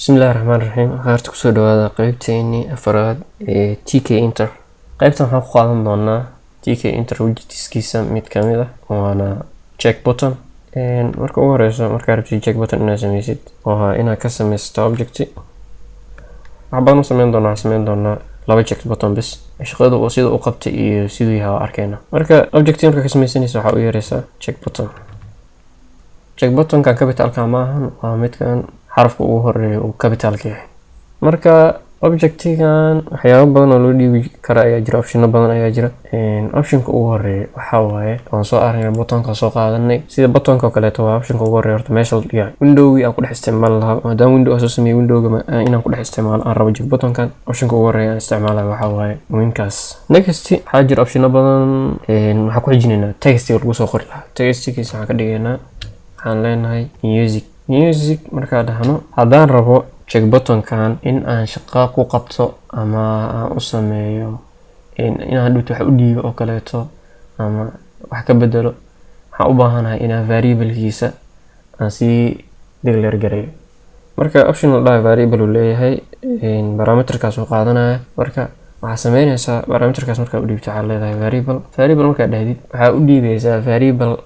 Bismillahi Raxmaani Raxiim. Akhyaarta, kusoo dhawaada qeybteenii afaraad ee Tkinter. Qeybtan waxaan ku qaadan doonaa Tkinter widgetskiisa mid kamid ah, waana check button. Marka ugu horeyso, markaa rabtid check button inaad sameysid, waa inaad ka sameysato object. Wax badan u sameyn doonaa, waxaan sameyn doonaa laba check button bis. Shaqada uu sida u qabtay iyo siduu yahay waa arkeyna. Marka object markaa ka sameysanaysa, waxaa u yeeraysaa check button. Check buttonkan capitalka maahan, waa midkan xarafka ugu horeeya uu capitalka yahay. Marka objectigan waxyaabo badan oo loo dhiibi kara ayaa jira, optiono badan ayaa jira. Optionka ugu horeeya waxaa waaye, waan soo aragnay, buttonka soo qaadanay. Sida buttonka oo kaleeto, waa optionka ugu horeeya horta meesha la dhigayo, windowgii aan ku dhex isticmaali lahaa. Maadaama window aan soo sameeyey, windowga inaan ku dhex isticmaalo aan rabo check buttonkan, optionka ugu horeeya aan isticmaalayo waxaa waaye winkaas. Next, waxaa jira optiono badan. Waxaan ku xijinaynaa textiga lagu soo qori lahaa. Textigiisa waxaan ka dhigaynaa, waxaan leenahay music. Music markaa dhahno, haddaan rabo check buttonkan in aan shaqo ku qabto ama aan u sameeyo inaan hadhowto wax u dhiibo oo kaleeto ama wax ka bedelo, waxaan u baahanahay inaan variablekiisa aan sii declare gareeyo. Marka option la dhahayo variable uu leeyahay, parameterkaas uu qaadanaya. Marka waxaa sameynaysaa, parameterkaas markaa u dhiibto, waxaa leedahay variable. Variable markaa dhahdid, waxaa u dhiibeysaa variable.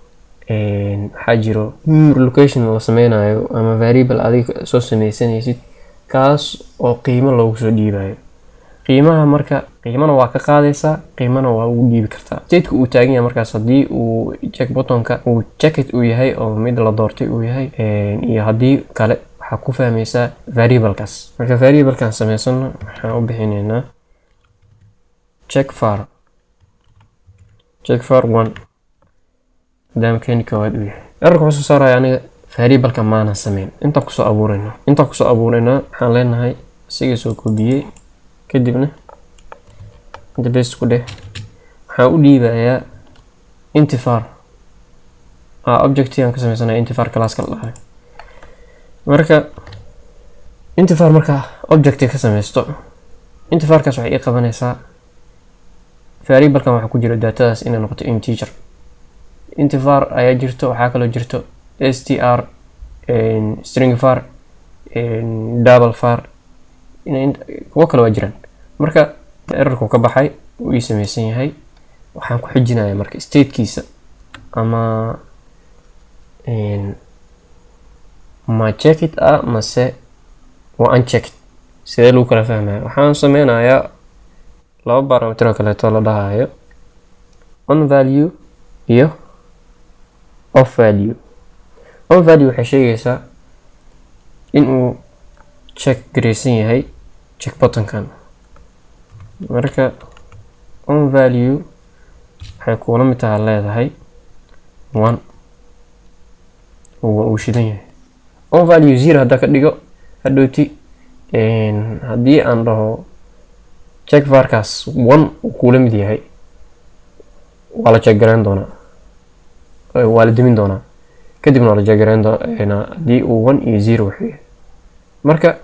Waxaa jiro location la sameynayo ama variable adiga soo sameysanaysid, kaas oo qiimo loogu soo dhiibayo. Qiimaha marka, qiimana waa ka qaadaysaa, qiimana waa ugu dhiibi kartaa. Stateka uu taagan yahay markaas, haddii uu check buttonka uu checked uu yahay oo mid la doortay uu yahay iyo haddii kale, waxaa ku fahmaysaa variablekaas. Marka variablekan sameysano, waxaan u bixinaynaa check var, check var one, maadaama keeni koowaad uu yahay. Errorka wuxuu soo saaraya aniga variableka maana sameyn. Intaan kusoo abuurayna, intaan kusoo abuuraynaa, waxaan leenahay isiga soo koobiyey, kadibna inta paste ku dheh. Waxaan u dhiibayaa int var object aan ka sameysanaya, int var classka la dhahay. Marka int var marka object ka sameysto, int varkaas waxay ii qabanaysaa variablekan waxaa ku jira datadaas inay noqoto integer. Int var ayaa jirto, waxaa kaloo jirto str, string var, double var, kuwo kale waa jiraan. Marka errorku ka baxay, uu ii sameysan yahay. Waxaan ku xijinayaa marka statekiisa ama ma checked ah mase waa unchecked. Sidee lagu kala fahmaya? Waxaan sameynayaa laba parameter oo kaleeto la dhahayo on value iyo off value. On value waxay sheegaysaa inuu check gareysan yahay check buttonkan. Marka on value waxay kuula mid taha leedahay one, uu shidan yahay. On value zero haddaa ka dhigo, hadhowti haddii aan dhaho check varkaas one uu kuula mid yahay, waa la check gareyn doonaa, waa la demin doonaa, kadibna waa la check gareyn doonaa haddii uu one iyo zero wuxuu yahay. Marka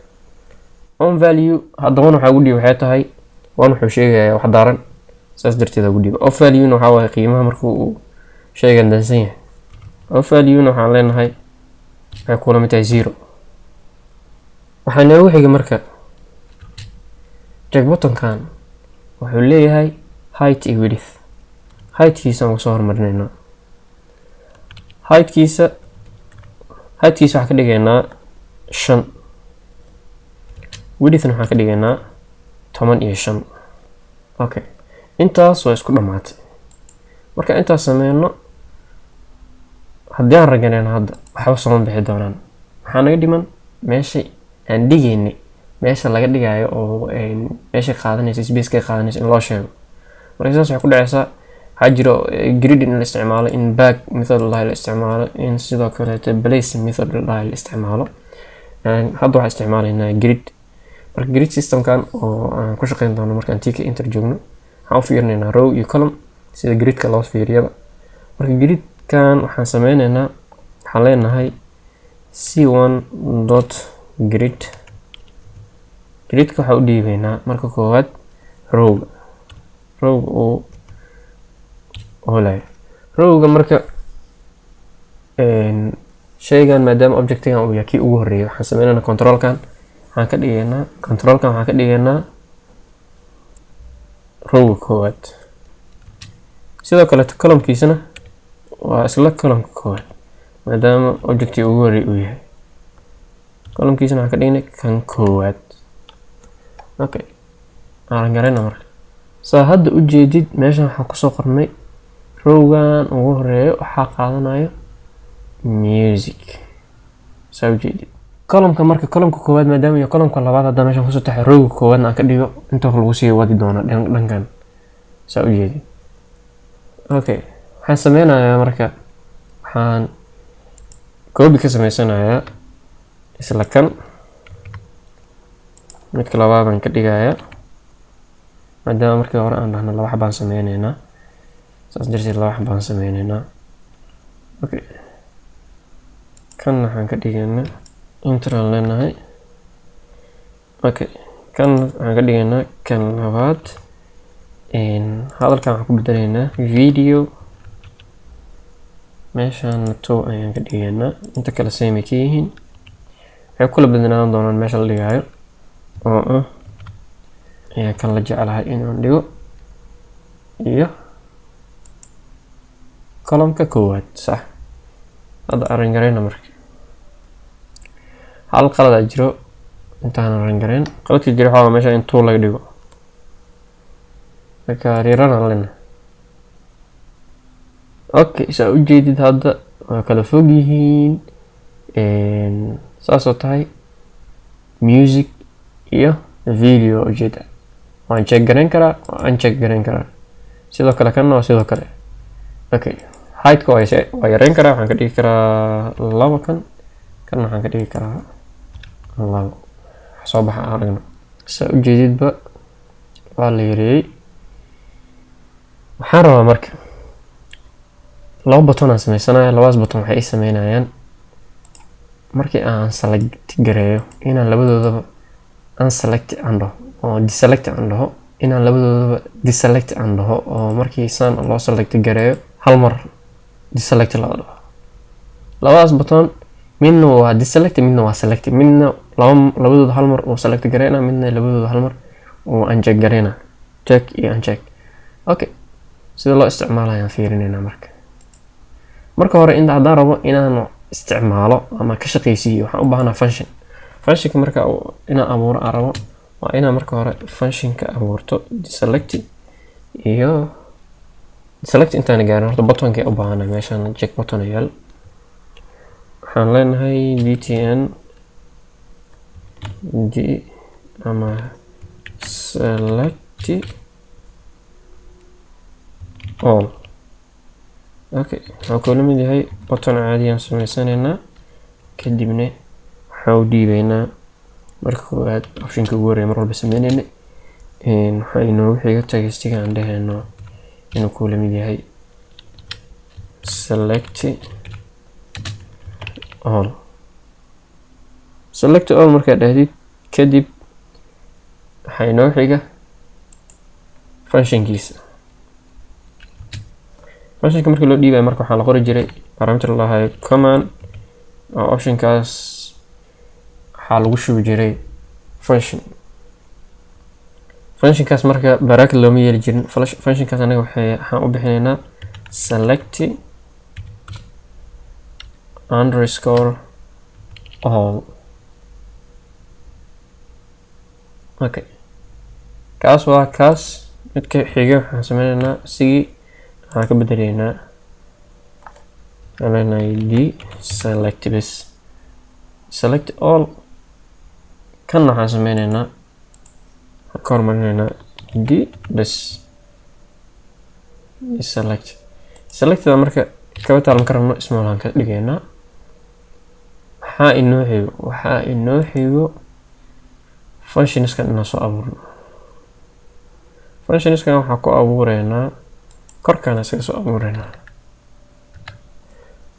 on value hadda one waxaa ugu dhiib, waxay tahay one wuxuu sheegayaa wax daaran, saas darteed ugu dhiiba. Off value-na waxaa waaye qiimaha markuu uu shaygan dansan yahay. Off value-na waxaan leenahay waxay kula mid tahay zero. Waxaa noogu xiga marka check buttonkan wuxuu leeyahay height iyo width. Heightkiisa aan kusoo hormarinaynaa. Heightkiisa waxaan ka dhigaynaa 5, widthna waxaan ka dhigaynaa 15. Okay, intaas waa isku dhamaatay. Marka intaas sameyno, haddii aan raganayno hadda, waxba sooma bixi doonaan. Waxaa naga dhiman meesha aan dhigaynay, meesha laga dhigayo oo meesha qaadanaysa, spaceka qaadanaysa in loo sheego. Marka saas waxay ku dhacaysaa, waxaa jiro grid in la isticmaalo, in pack method la isticmaalo, in sidoo kaleeto place method la isticmaalo. Hadda waxaan isticmaalaynaa grid. Marka grid systemkan oo aan ku shaqeyn doono markaan Tkinter joogno, waxaan u fiirinaynaa row iyo column sida gridka loo fiiriyaba. Marka gridkan waxaan sameyneynaa, waxaan leenahay c1 dot grid. Gridka waxaa u dhiibeynaa marka koowaad rowga, rowga uu holayo rowga. Marka shaygan, maadaama objectigan uu yahay kii ugu horreeyay, waxaan sameyneynaa controlkan. Waxaan ka dhigaynaa controlkan, waxaan ka dhigaynaa rowga koowaad. Sidoo kaleeto columnkiisana waa isla columnka koowaad, maadaama objecti ugu horey uu yahay. Columnkiisana waxaan ka dhignay kan koowaad. Okay, aan garayna. Marka saa hadda ujeedid, meeshan waxaan kusoo qornay rowgan ugu horeeyo waxaa qaadanayo music. Saa ujeedid, columnka marka columnka koowaad maadaama iyo columnka labaad hadda meeshan kusoo taxay, rowga koowaadna aan ka dhigo, inta lagu sii wadi doona dhankan, saa ujeedid. Okay, waxaan sameynayaa marka, waxaan copy ka sameysanayaa isla kan, midka labaadaan ka dhigayaa, maadaama markii hore aan dhahno laba xabaan sameyneynaa. Saas darteed laba xabaan sameyneynaa. Okay, kan waxaan ka dhigaynaa enter aan leenahay. Okay, kan waxaan ka dhigaynaa kan labaad. Hadalkan waxaan ku bedeleynaa video, meeshaan two ayaan ka dhigaynaa. Inta kale same ay ka yihiin, waxay kula badnaan doonaan meesha la dhigaayo oo ah ayaa kan la jeclahay inaan dhigo iyo columnka koowaad. Sax, hadda run gareyna. Marka hal qalad aa jiro intaanan run gareyn. Qaladka jiro waxaa meesha in two laga dhigo. Marka rerun aan lena. Okay, saa ujeedid, hadda waa kala fog yihiin. Saasoo tahay music iyo video ujeeda, waan check gareyn karaa, waan uncheck gareyn karaa. Sidoo kale kanna waa sidoo kale. Okay, heightka waa yareyn karaa, waxaan ka dhigi karaa 2. Kan waxaan ka dhigi karaa 2. Soo baxa aan aragno. Saa ujeedidba, waa la yareeyey. Waxaan rabaa marka laba button aan sameysanaya. Labadaas button waxay ii sameynayaan markii aan select gareeyo inaan labadoodaba unselect aan dhaho oo deselect aan dhaho, inaan labadoodaba deselect aan dhaho, oo markii saan loo select gareeyo hal mar deselect la dhaho. Labadaas button midna waa deselect, midna waa select. Midna laba labadooda hal mar uu select gareyna, midna labadooda hal mar uu uncheck gareyna, check iyo uncheck. Okay, sida loo isticmaalayaan fiirineynaa. Marka hore inta haddaan rabo inaan isticmaalo ama ka shaqeysiiyo, waxaan u baahanaa function. Functionka marka inaan abuuro aan rabo, waa inaan marka hore functionka abuurto deselect iyo select. Intaan gaarin, horta buttonka u baahanay. Meeshaan check button yaal. Waxaan leenahay btn d ama select all. Okay, wuxuu kula mid yahay button caadiyaan sameysanaynaa. Kadibna waxaa u dhiibeynaa marka koowaad optionka ugu horreeya mar walba sameynayna. Waxaa inoogu xiga textiga aan dhehayno inuu kula mid yahay select all. Select all markaad dhahdid kadib, waxaa inoo xiga functionkiisa. Functionka markii loo dhiibayo marka, waxaa la qori jiray parameter la lahayo command, oo optionkaas waxaa lagu shubi jiray function. Functionkaas marka bracket looma yeeli jirin. Functionkaas anaga waxaan u bixinaynaa select_all. Okay, kaas waa kaas. Midka xiga waxaan sameyneynaa sigii, waxaan ka bedeleynaa, waxaan leenahay d select bes, select all. Kan waxaan sameyneynaa, waxaan ka hormarineynaa d bes select. Selectada marka capital ma ka rabno, small aan ka dhigaynaa. Waxaa inoo xigo, functionskan inaan soo abuurno. Functionskan waxaa ku abuureynaa korkaan, iskaga soo abuureynaa.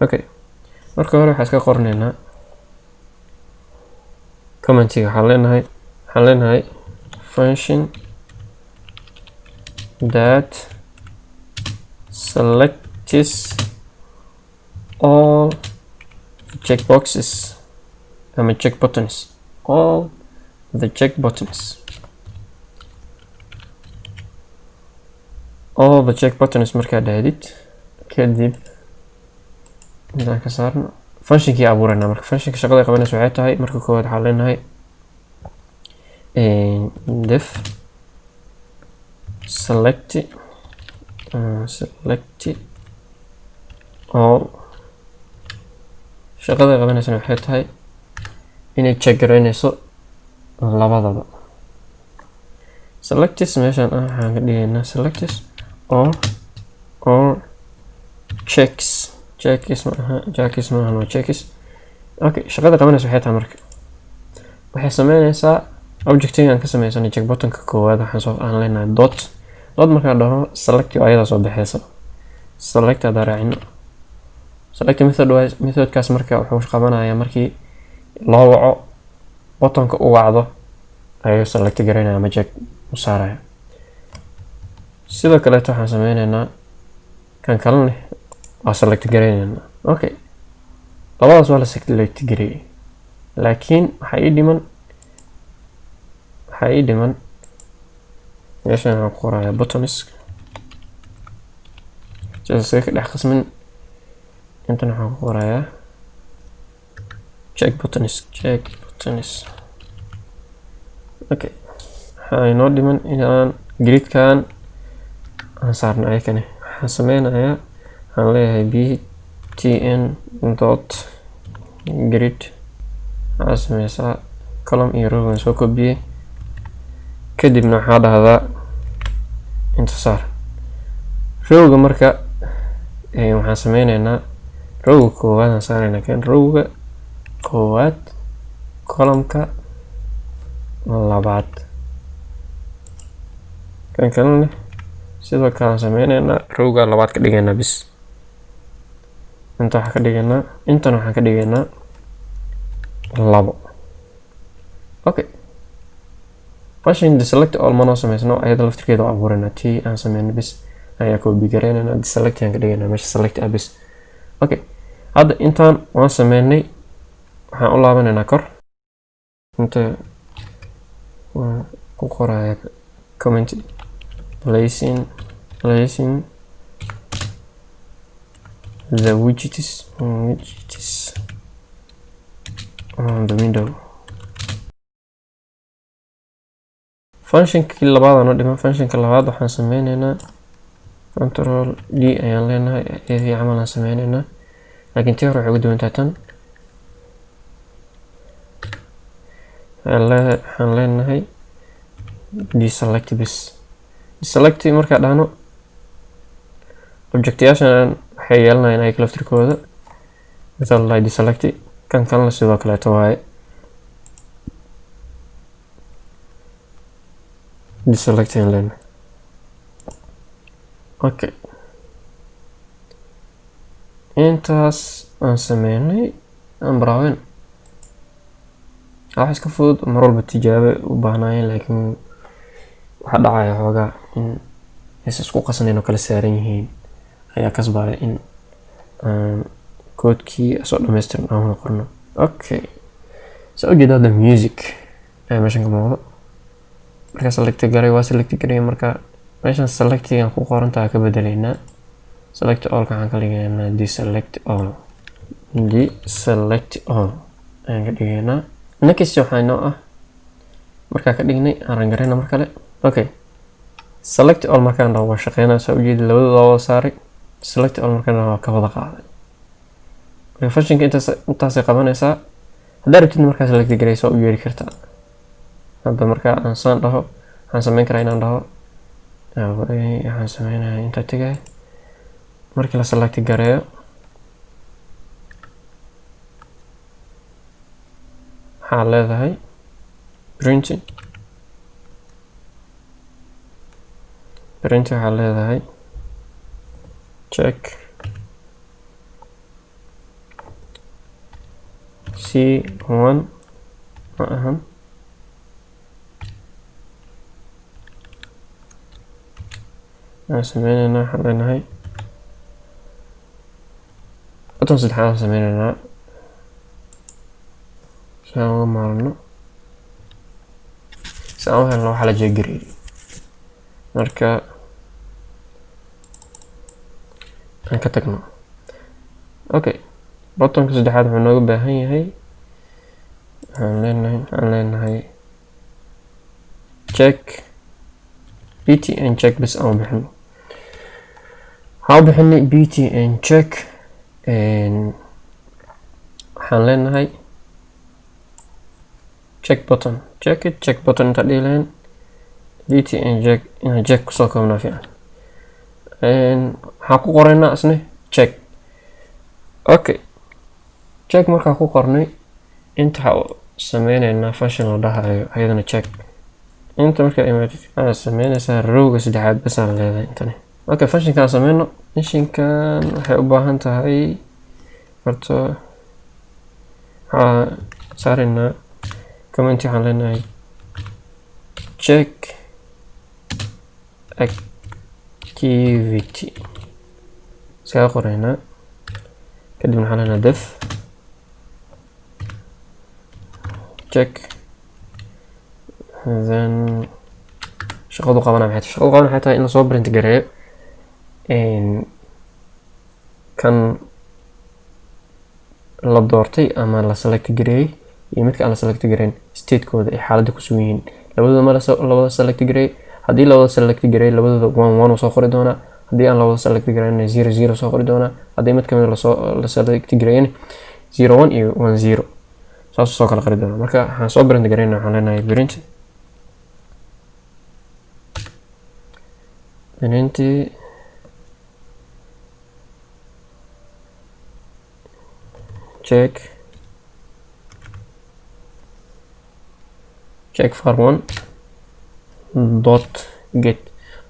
Okay, marka hore waxaa iska qorneynaa commentiga. Waxaan leenahay function that selects all checkboxes ama check buttons, all the check buttons, all the check buttons. Markaa dhahdid kadib intaan ka saarno functionkii abuuranaa. Marka functionka shaqada qabanaysa waxay tahay, marka koowaad waxaan leenahay def select all. Shaqada qabanaysana waxay tahay inay check garaynayso labadaba. Selects meeshan ah waxaan ka dhigaynaa selects or checks. Checks ma aha, checks ma aha, waa checks. Okay, shaqada qabanaysa waxay tahay, marka waxay sameynaysaa objectiga aan ka sameysanay check buttonka koowaad, waxaan soo aan leenahay dot dot. Markaan dhaho select, ayadaa soo baxaysa. Select haddaan raacino, select method waa methodkaas. Marka wuxuu qabanayaa markii loo waco buttonka u wacdo ayuu select garaynaya ama check u saaraya. Sidoo kaleeto waxaan sameyneynaa kan kalena waa select garayneynaa. Okay, labadaas waa la select gareeyay, laakiin waxaa ii dhiman meeshan waxaan ku qorayaa buttons sidaas isaga ka dhex qasmin. Intan waxaan ku qorayaa check buttons, check buttons. Okay, waxaa inoo dhiman inaan gridkan aan saarno ayakane. Waxaan sameynayaa, waxaan leeyahay btn dot grid. Waxaa sameysaa column iyo row aan soo kobiyey, kadibna waxaa dhahdaa inta saar rowga. Marka waxaan sameyneynaa rowga koowaad aan saareynaa, kan rowga koowaad, columnka labaad. Kan kalena sidoo kale aan sameyneynaa, rowga labaad ka dhigaynaa bis. Inta waxaan ka dhigaynaa, intan waxaan ka dhigaynaa labo. Okay, function deselect all manoo sameysno, ayada laftirkeeda waa abuureynaa. Tii aan sameyno bis ayaa copy gareynayna, deselect aan ka dhigaynaa meesha select ah bis. Okay, hadda intaan waan sameynay. Waxaan u laabanaynaa kor, inta waan ku qoraya comment: placing the widgets on the window. Functionkii labaad aan u dhiman. Functionka labaad waxaan sameyneynaa control D ayaan leenahay, iyadii camal aan sameyneynaa, laakiin tii hore waxay uga duwan tahay tan. Waxaan leenahay deselect bis. Deselect markaa dhahno, objectyaashan waxay yeelanayaan ayaga laftirkooda mithal like deselect. Kan kalena sidoo kaleeto waaye, deselect ayaan leenahay. Okay, intaas aan sameynay, aan baraawin. Wax iska fudud, mar walba tijaabo u baahnaayeen, laakiin waxaa dhacaya xoogaa in aysan isku qasnayn oo kala saaran yihiin ayaa kasbaya in aan koodkii soo dhammaystiran aan wada qorno. Okay, saa ujeeda hadda music ayaa meeshan ka muuqdo. Markaa select garay, waa select garay. Marka meeshan selectigan ku qorantaha ka bedeleynaa, select allka waxaan ka dhigaynaa deselect all. Deselect all ayaan ka dhigaynaa. Next waxaa inoo ah, markaa ka dhignay, aan run garayna mar kale. Okay, select all markaan dhaho waa shaqeynaa. Saa ujeeda, labadooda waa wada saaray. Select all markaan dhaho waa ka wada qaaday. Marka functionka intaasay qabanaysaa. Haddaa rabtid markaa select garaysa, waa u yeeri kartaa. Hadda markaa aan saan dhaho, waxaan sameyn karaa inaan dhaho, waxaan sameynayaa intaa tegaya, markii la select gareeyo waxaa leedahay print. Waxaa leedahay check c1 ma ahan. Waxaan sameyneynaa, waxaan leenahay button saddexaad aan sameyneynaa si aan uga maarno. Si aan u helno waxaa la check gareeyay. Marka aan ka tagno. Okay, buttonka saddexaad wuxuu nooga baahan yahay, waxaan leenahay check btn check bas aan u bixino. Waxaan u bixinay btn check. Waxaan leenahay check button, check it, check button inta dhihi lahayn btn check, inaan check kusoo koobnaa fiican. Waxaan ku qoraynaa isne check. Okay, check markaan ku qornay, inta waxaa sameyneynaa function la dhahayo ayadana check. Inta markaa imaatid, waxaad sameyneysaa rowga saddexaad basaan leedahay intani. Okay, functionkaan sameyno. Functionkan waxay u baahan tahay horta waxaa saareynaa comment. Waxaan leenahay check activity iskaga qoreynaa. Kadibna waxaan leenahay def check. Then shaqadu qabana maxay tahay? Shaqadu qabana waxay tahay in lasoo print gareeyo kan la doortay ama la select gareeyey iyo midka aan la select gareyn, statekooda ay xaaladda ku sugan yihiin. Labadooda ma labada select gareey? Haddii labada select gareey, labadooda one one uu soo qori doonaa. Haddii aan labada select gareyna, zero zero soo qori doonaa. Haddii mid kamid lasoo la select gareeyna, zero one iyo one zero saasuu soo kala qori doonaa. Marka waxaan soo print gareyna, waxaan leenahay print check var one dot get.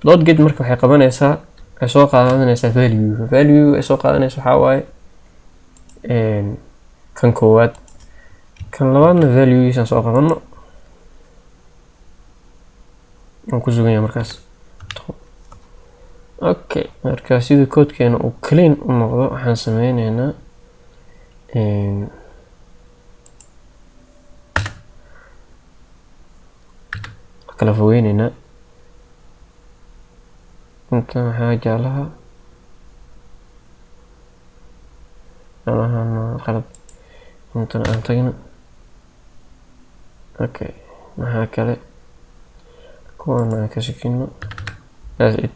Dot get marka waxay qabanaysaa, waxay soo qaadanaysaa value. Value ay soo qaadanaysa waxaa waaye kan koowaad, kan labaadna valuegiisaan soo qabano aan ku sugan yahay markaas. Okay, marka sida codekeena uu clean u noqdo, waxaan sameyneynaa kala fogeyneynaa. Inta waxaa jaalaha, jaalahan qalad, intana aan tagno. Okay, maxaa kale? Kuwan aan ka shakino. That's it.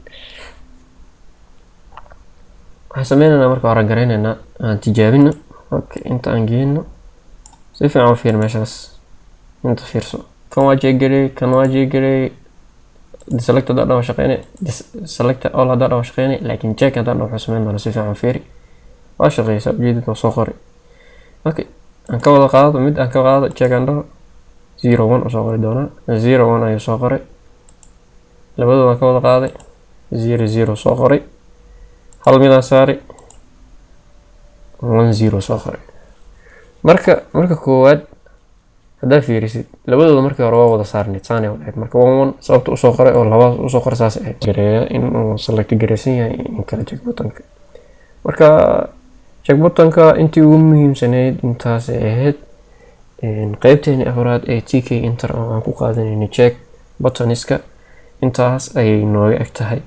Waxaan sameyneynaa marka hore gareyneynaa, aan tijaabino. Okay, inta aan geyno, si fiican u fiir meeshaas. Inta fiirso, kan waa check gareey, kan waa check gareey. Deselect haddaan dhaho shaqeyne, select all haddaan dhaho shaqeyne, laakiin check haddaan dhaho wuxuu sameyn doonaa? Si fiican fiiri. Waa shaqeysaa, ujeedid, waa soo qoray. Okay, aan ka wada qaado mid, aan ka qaado check, aan dhaho zero one uu soo qori doonaa. Zero one ayuu soo qoray. Labadooda aan ka wada qaaday, zero zero soo qoray. Hal midaan saaray, one zero soo qoray. Marka koowaad haddaa fiirisid, labadooda markii hore waa wada saarneyd, saanay ahayd. Marka one one sababta usoo qoray oo labadaas usoo qoray saas ahayd, gareeya in uu select gareysan yahay in kale check buttonka. Marka check buttonka intii ugu muhiimsaneyd intaasay ahayd. Qeybteeni afraad ee tkinter oo aan ku qaadanayna check buttoniska intaas ayay nooga eg tahay.